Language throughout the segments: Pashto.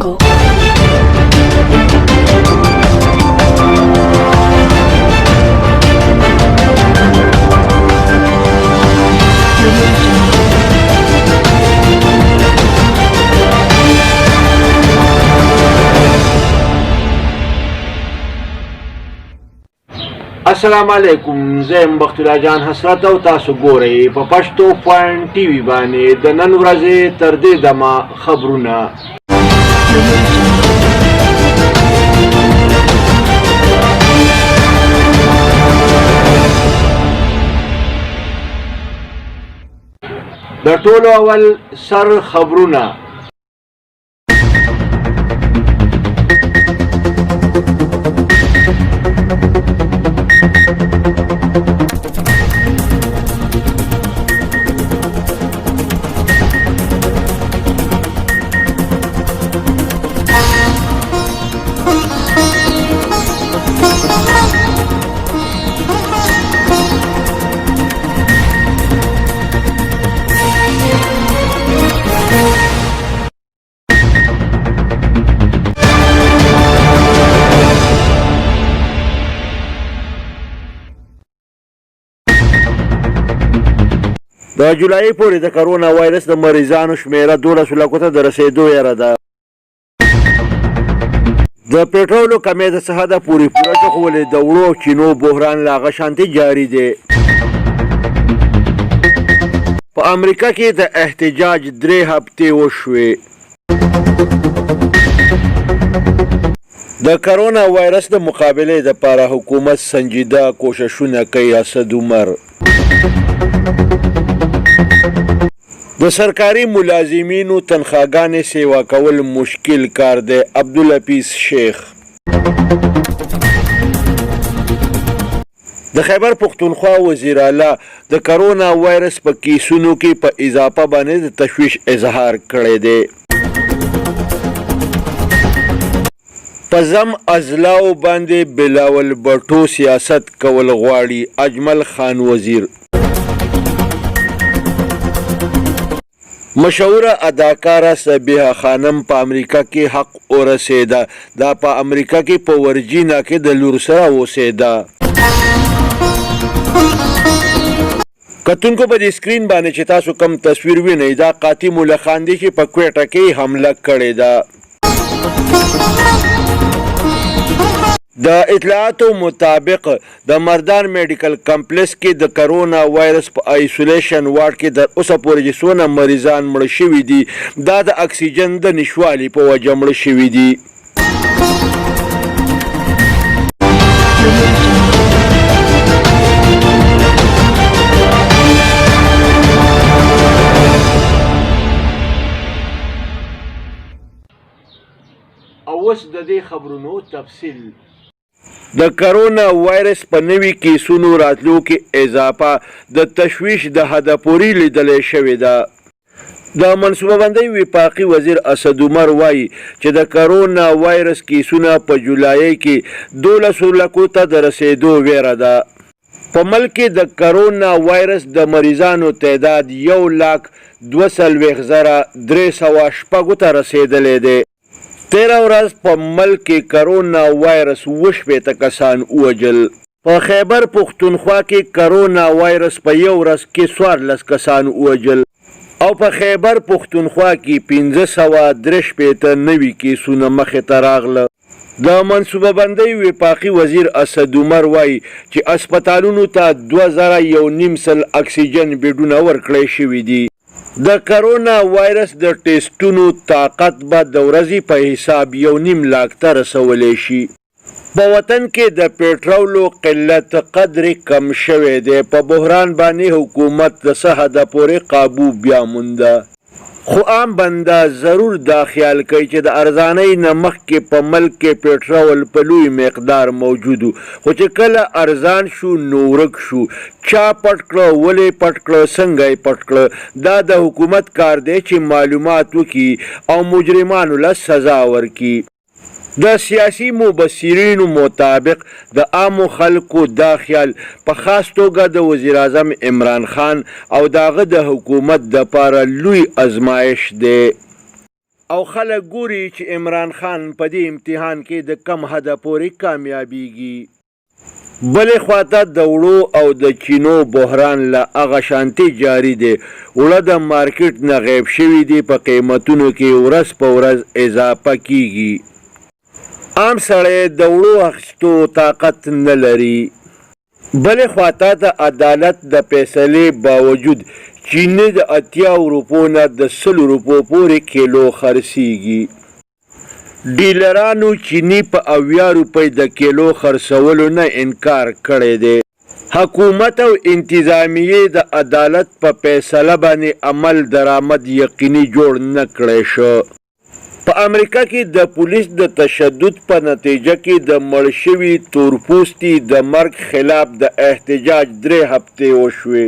Jungle. Audio Jungle. السلام علیکم، زه یم بخت الله جان حسرت او تاسو ګورئ په پښتو پوینټ ټي وي باندې د نن ورځې تر دې دمه خبرونه. Audio Jungle. د ټولو اول سر خبرونه. د جولای پورې د کرونا وایرس د مریضانو شمیره 12 لکو ته د رسېدو یره ده. د پټرولو کمی د څه حده پورې پوره شو، خو ولې د وړو او چینو بحران لا هغه شانتې جاري دی. په امریکا کې د احتجاج 3 هفتې وشوې. د کرونا وایرس د مقابلې لپاره حکومت سنجیده کوششونه کوي، اسد عمر. د سرکاري ملازمینو تنخواګانې سیوا کول مشکل کار دی، عبدالحفیظ شیخ. د خیبر پښتونخوا وزیر اعلی د کرونا وایرس په کیسونو کې په اضافه باندې د تشویش اظهار کړی دی. په ضم اضلاعو باندې بلاول بټو سیاست کول غواړي، اجمل خان وزیر. مشهوره اداکاره صبیحه خانم په امریکا کې حق ورسېده. دا په امریکا کې په ورجینا کې د لور سره اوسېده. کتونکو، په دې سکرین باندې چې تاسو کوم تصویر وینئ، دا قاطع ملخان دی چې په کویټه کې حمله کړې ده. د اطلاعاتو مطابق د مردان میډیکل کمپلیکس کې د کرونا وایرس په آیسولیشن وارډ کې تر اوسه پورې چې څونه مریضان مړه شوي دي، دا د اکسیجن د نشوالي په وجه مړه شوي دي. Audio Jungle. او اوس د دې خبرونو تفصیل. د کرونا وایرس په نوي کیسونو راتلو کې اضافه د تشویش د حده پورې لیدلی شوې ده. د منصوبه بندۍ وفاقي وزیر اسد عمر وايي چې د کرونا وایرس کیسونه په جولایۍ کې دولسو لکو ته د رسېدو ویره ده. په ملک کې د کرونا وایرس د مریضانو تعداد 1,42,306 ته رسېدلی دی. تېره ورځ په ملک کې کرونا وایرس 67 کسان ووژل. په خیبر پښتونخوا کې کرونا وایرس په یو ورځ کې 14 کسان ووژل او په خیبر پښتونخوا کې 563 نوي کیسونه مخې ته راغله. د منصوبه بندۍ وفاقي وزیر اسد عمر وايي چې هسپتالونو ته 2500 اکسیجن بیډونه ورکړی شوي دي. د کرونا وایرس د ټیسټونو طاقت به د ورځې په حساب 1.5 لاک ته رسولی شي. په وطن کې د پټرولو قلت قدرې کم شوی دی، په بحران باندې حکومت د څه حده پورې قابو بیا مونده، خو عام بنده ضرور دا خیال کوي چې د ارزانۍ نه مخکې په ملک کې پټرول په لوی مقدار موجود و، خو چې کله ارزان شو نو ورک شو. چا پټ کړه، ولې پټ کړه، څنګه یې پټ کړه، دا د حکومت کار دی چې معلومات وکړي او مجرمانو له سزا ورکړي. د سیاسي مبصرینو مطابق د عامو خلکو دا خیال په خاص توګه د وزیراعظم عمران خان او د هغه د حکومت دپاره لوی ازمایش دی. او خلک ګوري چې عمران خان په دې امتحان کې د کم حده پورې کامیابیږي. بلې خواته د وړو او د چینو بحران لا هغه شانتې جاري دی، وړه د مارکیټ نه غیب شوي دي، په قیمتونو کې ورځ په ورځ اضافه کیږي. عام سړی د وړو اخیستو طاقت نه لري. بلې خواته د عدالت د فیصلې باوجود چیني د اتیاو روپو نه د سلو روپو پورې کیلو خرڅیږي. ډیلرانو چیني په 70 روپۍ د کیلو خرڅولو نه انکار کړی دی. حکومت او انتظامیې د عدالت په فیصله باندې عمل درآمد یقیني جوړ نه کړی شو. په امریکا کې د پولیس د تشدد په نتیجه کې د مړ شوي تورپوستي د مرګ خلاف د احتجاج درې هفتې وشوې.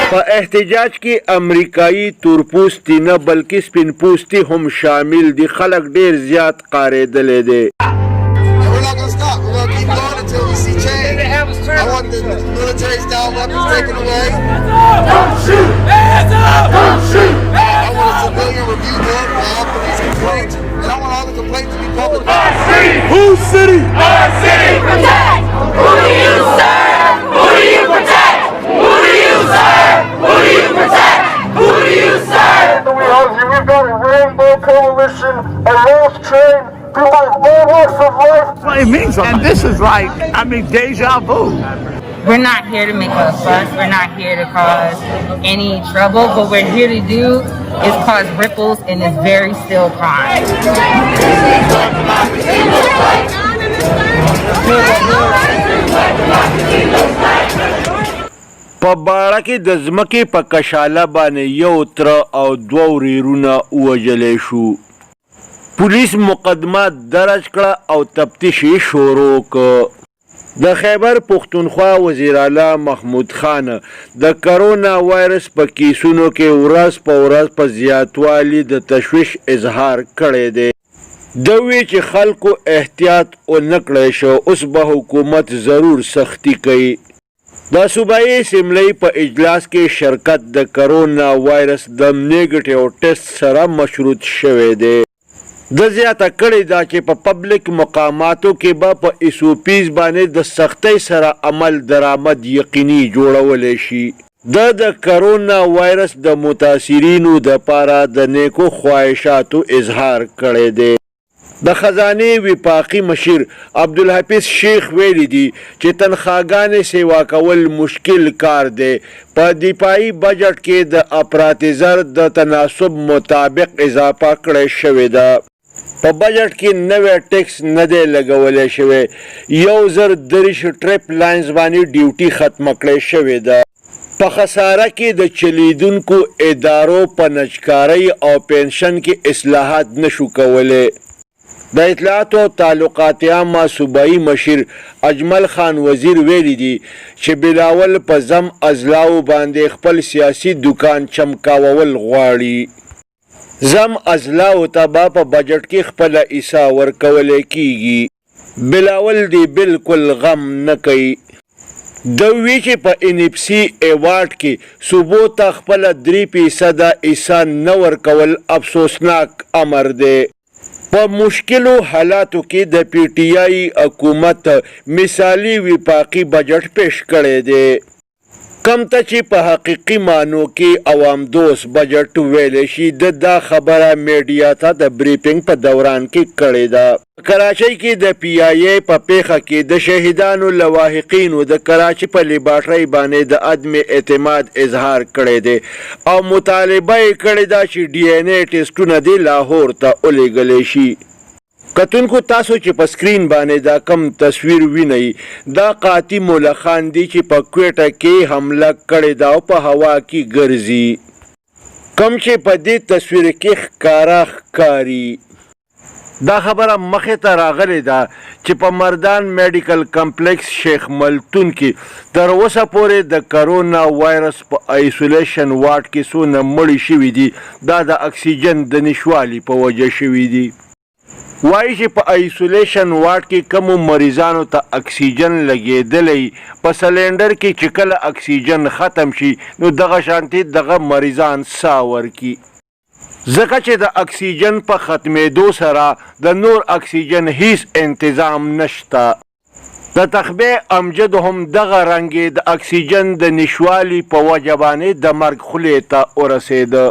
په احتجاج کې امریکایي تورپوستي نه بلکې سپین پوستي هم شامل دي. خلک ډیر زیات قارېدلی دی. And this is like, I mean, deja vu. We're not here to make a fuss. We're not here to cause any trouble. What we're here to do is cause ripples in this very still pond. په باړه کې د ځمکې په کشاله باندې یو تره او دوه ورېرونه ووژلی شو. پولیس مقدمه درج کړه او تفتیش یې شروع کړ. د خیبر پښتونخوا وزیراعلی محمود خان د کرونا وایرس په کیسونو کې ورځ په ورځ په زیاتوالي د تشویش اظهار کړی دی. ده وی چې خلکو احتیاط ونه کړی شو اوس به حکومت ضرور سختي کوي. د صوبايي اسمبلۍ په اجلاس کې شرکت د کرونا وایرس د نیګټیو ټیسټ سره مشروط شوی دی. ده زیاته کړې ده چې په پبلک مقاماتو کې به په ایس او پیز باندې د سختۍ سره عمل درآمد یقیني جوړولی شي. ده د کرونا وایرس د متاثرینو دپاره د نیکو خواهشاتو اظهار کړی دی. د خزانې وفاقي مشیر عبدالحفیظ شیخ ویلي دي چې تنخواګانې سیوا کول مشکل کار دی، په دفاعي بجټ کې د افراط زر د تناسب مطابق اضافه کړی شوې ده. په بجټ کې نوی ټیکس نه دی لګولی شوی، 1023 ټریپ لاینز باندې ډیوټي ختمه کړی شوې ده. په خساره کې د چلیدونکو ادارو په نجکارۍ او پنشن کې اصلاحات نه شو کولی. د اطلاعاتو او تعلقات عامه صوبايي مشیر اجمل خان وزیر ویلي دي چې بلاول په ضم اضلاعو باندې خپل سیاسي دوکان چمکاوول غواړي. ضم اضلاعو ته به په بجټ کې خپله حصه ورکولی کیږي. بلاول دې بلکل غم نه کوي. ده ووی چې په این ایف سي ایوارډ کې صوبو ته خپله درې فیصده حصه نه ورکول افسوسناک امر دی. په مشکلو حالاتو کې د پي ټي آی حکومت مثالي وفاقي بجټ پېش کړی دی. کوم ته چې په حقیقي معنو کې عوام دوست بجټ ویلی شي. ده دا خبره میډیا ته د بریفنګ په دوران کې کړې ده. په کراچۍ کې د پي آی اې په پېښه کې د شهیدانو لواحقینو د کراچۍ په لیبارټرۍ باندې د عدم اعتماد اظهار کړی دی او مطالبه یې کړې ده چې ډي این اې ټیسټونه دې لاهور ته ولېږل شي. کتونکو تاسو چې په سکرین باندې دا کوم تصویر وینئ دا قاطي ملخان دي چې په کویټه کې حمله کړې ده او په هوا کې ګرځي، کوم چې په دې تصویر کې ښکاره ښکاري. دا خبره مخې ته راغلې ده چې په مردان میډیکل کمپلیکس شیخ ملتون کې تر اوسه پورې د کرونا وایرس په آیسولیشن وارډ کې څونه مړي شوي دي، دا د اکسیجن د نشوالي په وجه شوي دي. وایي چې په ایسولیشن وارډ کې کومو مریضانو ته اکسیجن لګېدلی، په سلینډر کې چې کله اکسیجن ختم شي نو دغه شانتې دغه مریضان ساه ورکړي، ځکه چې د اکسیجن په ختمېدو سره د نور اکسیجن هیڅ انتظام نشته. د تخبې امجد هم دغه رنګې د اکسیجن د نشوالي په وجه باندې د مرګ خولې ته ورسېده.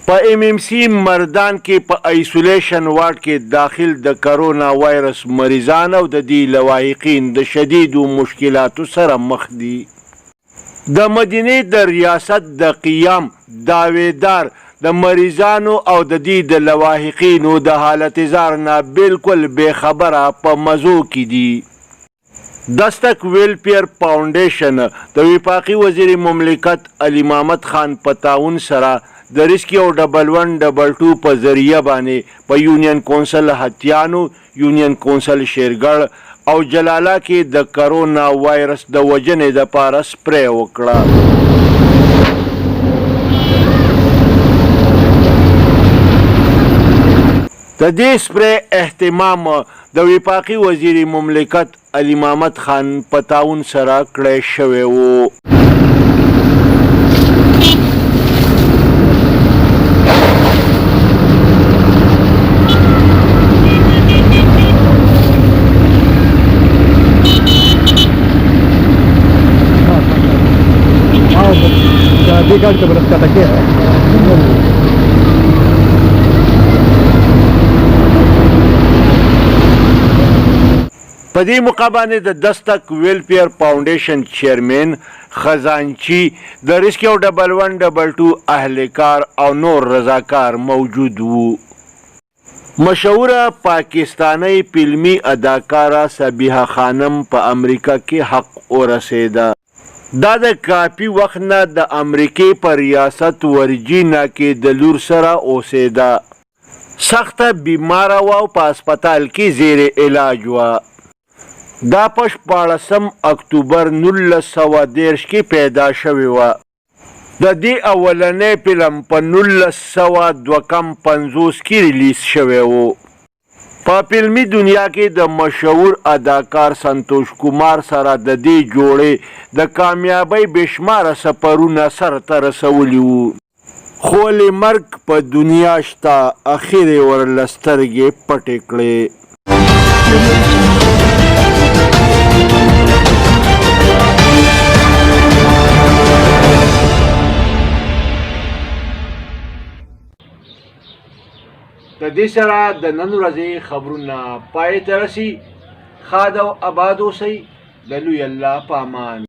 په ایم ایم سي مردان کې په ایسولیشن وارډ کې داخل د کرونا وایرس مریضان او د دوی لواحقین د شدیدو مشکلاتو سره مخ دي. د مدینې د ریاست د قیام دعویدار د مریضانو او د دوی د لواحقینو د حالت زار نه بالکل بې خبره په مزو کې دي. دستک ویلفیر فاونډیشن د وفاقي وزیر مملکت علي محمد خان په تعاون سره د ریسکیو ډبل ون ډبل ټو په ذریعه باندې په یونین کونسل هتیانو، یونین کونسل شیرګړ او جلالا کې د کرونا وایرس د وژنې دپاره سپری وکړه. د دې سپری اهتمام د وفاقي وزیر مملکت علي محمد خان په تعاون سره کړی شوی وو. دې ګاډي ته به لږ ښکته کېږه. په دې موقع باندې د دستک ویلفیر فاونډیشن چیئرمین، خزانچي، د ریسکیو ډبل ون ډبل ټو اهلکار او نور رضاکار موجود وو. مشهوره پاکستانۍ فلمي اداکاره صبیحه خانم په امریکا کې حق ورسېده. دا د کافي وخت نه د امریکې په ریاست ورجینا کې د لور سره اوسېده. سخته بیماره وه او په هسپتال کې زیر علاج وه. دا په شپاړسم اکتوبر 1930 کې پیدا شوې وه. د دې اولنی فلم په 1952 کې ریلیز شوی و. په فلمي دنیا کې د مشهور اداکار سنتوش کمار سره د دې جوړې د کامیابۍ بې شماره سفرونه سرته رسولي وو. خو ولې مرګ په دنیا شته، اخر یې ورله سترګې پټې کړې. د دې سره د نن ورځې خبرونه پای ته رسي. ښاد او اباد اوسئ. د لوی الله په امان.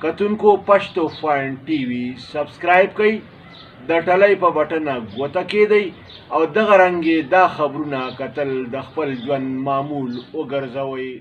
کتونکو پښتو فاین ټي وي سبسکرایب کړئ، د ټلۍ په بټنه ګوته کېدئ او دغه رنګې دا خبرونه کتل د خپل ژوند معمول وګرځوئ.